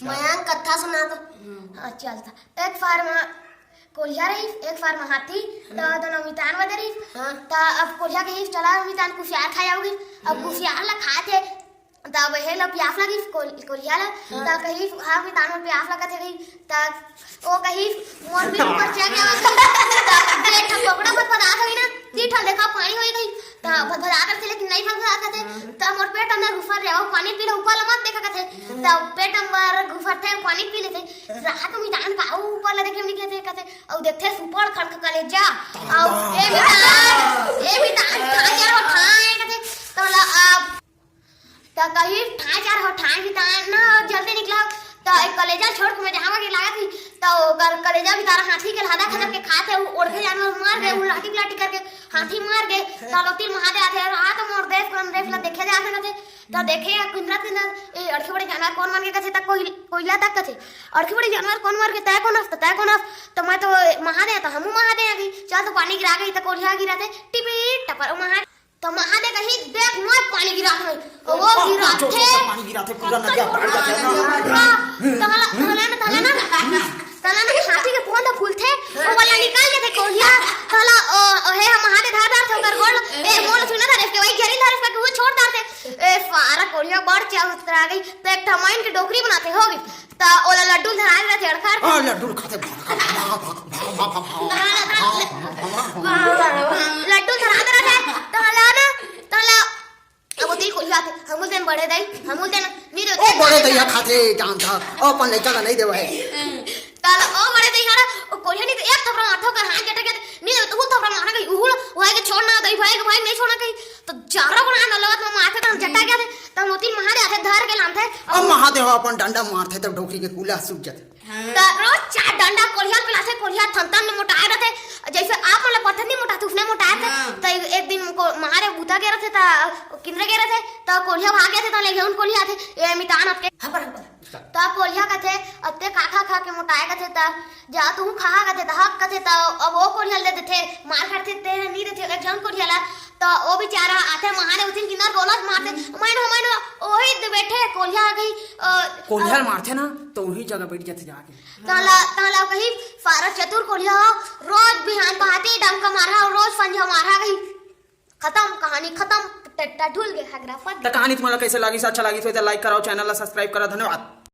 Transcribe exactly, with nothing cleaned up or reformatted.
मयंक कथा सुना तो। हाँ, चल था। एक फार म कोलिहा रहिस, एक फार म हाथी, त दोनों मितान बदे रहिस। हाँ। त अब कोलिहा कहिस, "चला मितान, कुसियार खाए आउगी।" अब कुसियार ला खात हे, त अब हे ला पियास लगिस कोल-, कोलिहा ला। हाँ। त कहिस, "हाँ मितान, मोर पियास लगत हे," कहिस। त ओ कहिस, "मोर भी ऊपर चढ़ गया," त पेट ह कोकड़ा फतफतात होई ना, तीठल देखा पानी होई गई। त भदभदा करथे, लेकिन नहीं भदभदा करथे। त मोर पेट अंदर घुसर रहे, वो पानी पी ले, ऊपर ला मत देखा कथे। त पेट अंदर घुसरथे, पानी पी लेथे। रात में मितान का ऊपर ला देखे, नहीं कथे, कथे, "अउ देखथे सुपड़ खन के कलेजा।" अउ ए मितान, ए मितान, ठाए जरो ठाए कथे। त बोला, अब त कही, "ठाए जरो ठाए मितान ना, जल्दी निकला।" त एक कलेजा छोड़ के मैं जहाँ के लागत ही, त ओकर कलेजा भी तारा हाथी के लहदा खदर के खात हे, उ ओढ़े जानवर मार गए, उ लाठी लाठी करके हाथी मार गए। त लोती महादेव आथे, "आ तो मोर देश, कोन देश ला देखे जाथे ना थे।" त देखे या कुंदरा कुंदरा, ए, अड़खे बड़े जानवर कोन मन के कथे, त कोई-, कोयला तक कथे, "अड़खे बड़े जानवर कोन मन के, तय कोन अस, त तय कोन अस?" त मैं तो महादेव, त हमू महादेव आ गई। चल तो पानी गिरा गई, त कोलिहा गिराथे, टिपी टपर, ओ महादेव। त महादेव कही, "देख, मैं पानी गिरात हूँ।" ओ, वो गिराथे। पानी गिराथे, पूरा नदिया बाढ़ जाथे ना। हाँ, तहला, तहला ना, तहला ना, तहला ना, हाथी के पोंद फूलथे, ओ वाला निकाल देथे कोलिहा, तहला, ओ, ओ, हे, हम महादेव धार धार थे ओकर गोड़, ए, मोल सुना था, इसके वही घेरी धार, इसका वो छोड़ डालते। ए, सारा कोलिहा बड़ चिया उतरा गई, त एक ठा माइन के डोकरी बनाथे, हो गई। त ओला लड्डू धरा के रथे, अड़खा, अड़खा। हाँ, लड्डू खाथे, लड्डू धरा के रथे, तहला ना, तहला अब ओती कोलिहा आथे, "हमू देन बड़े दाई, हमू देन।" "नहीं दे।" ओ बड़े दइया खाथे, जान था, ओ अपन लइका ला नहीं देवे। तहला ओ बड़े दइया ना, ओ कोलिहा नहीं तो एक थपरा मारथे, ओकर हाथ जटा गया, "नहीं दे, तू थपरा मारना कहीं, उहुल, वही के छोड़ना, दई भाई के भाई नहीं छोड़ना कहीं।" त चारों को ना लगत में मारथे, त हम जटा गया थे, त हम ओती महादेव आथे, धर के लानथे। अब महादेव अपन डंडा मारथे, तब डोकरी के कुला सूख जाथे। त रोज चार डंडा कोलिहा पिलाथे, कोलिहा थन थन मोटाए रथे, जैसे आप मन ला पत्थर नहीं मोटाथे, उसने मोटाए रथे। हाँ। त एक दिन को महादेव बुता के रथे, त किंदरे के रथे, त कोलिहा भाग जाथे, त ले घेउन कोलिहा आथे, "ए मितान अतके।" हाँ, बराबर। त कोलिहा कथे, "अतके खा खा खा के मोटाए," कथे, "त जा तू खा," कथे, "त हक," कथे, त अब वो कोलिहा ले देथे, मार खाथे, ते नहीं देथे, एक झन कोलिहा ला, त ओ बेचारा आथे महादेव उठिन किंदर गोलत मारथे, "मैन हो, मैन हो।" ओही दे बैठे कोलिहा आ गई, अ, कोलिहा ल मारथे ना, त उही जगह बैठ जाथे जाके। तहला, तहला कही, "सारा चतुर कोलिहा हो, रोज बिहान पहाती डंका मारहा, रोज संझा मारहा," कही। खतम, कहानी खतम, टट्टा ढुल गए, हगरा फट त गए। कहानी तुम्हारा कैसे लागिस? अच्छा लागिस हो त like कराओ, channel ला subscribe करा। धन्यवाद।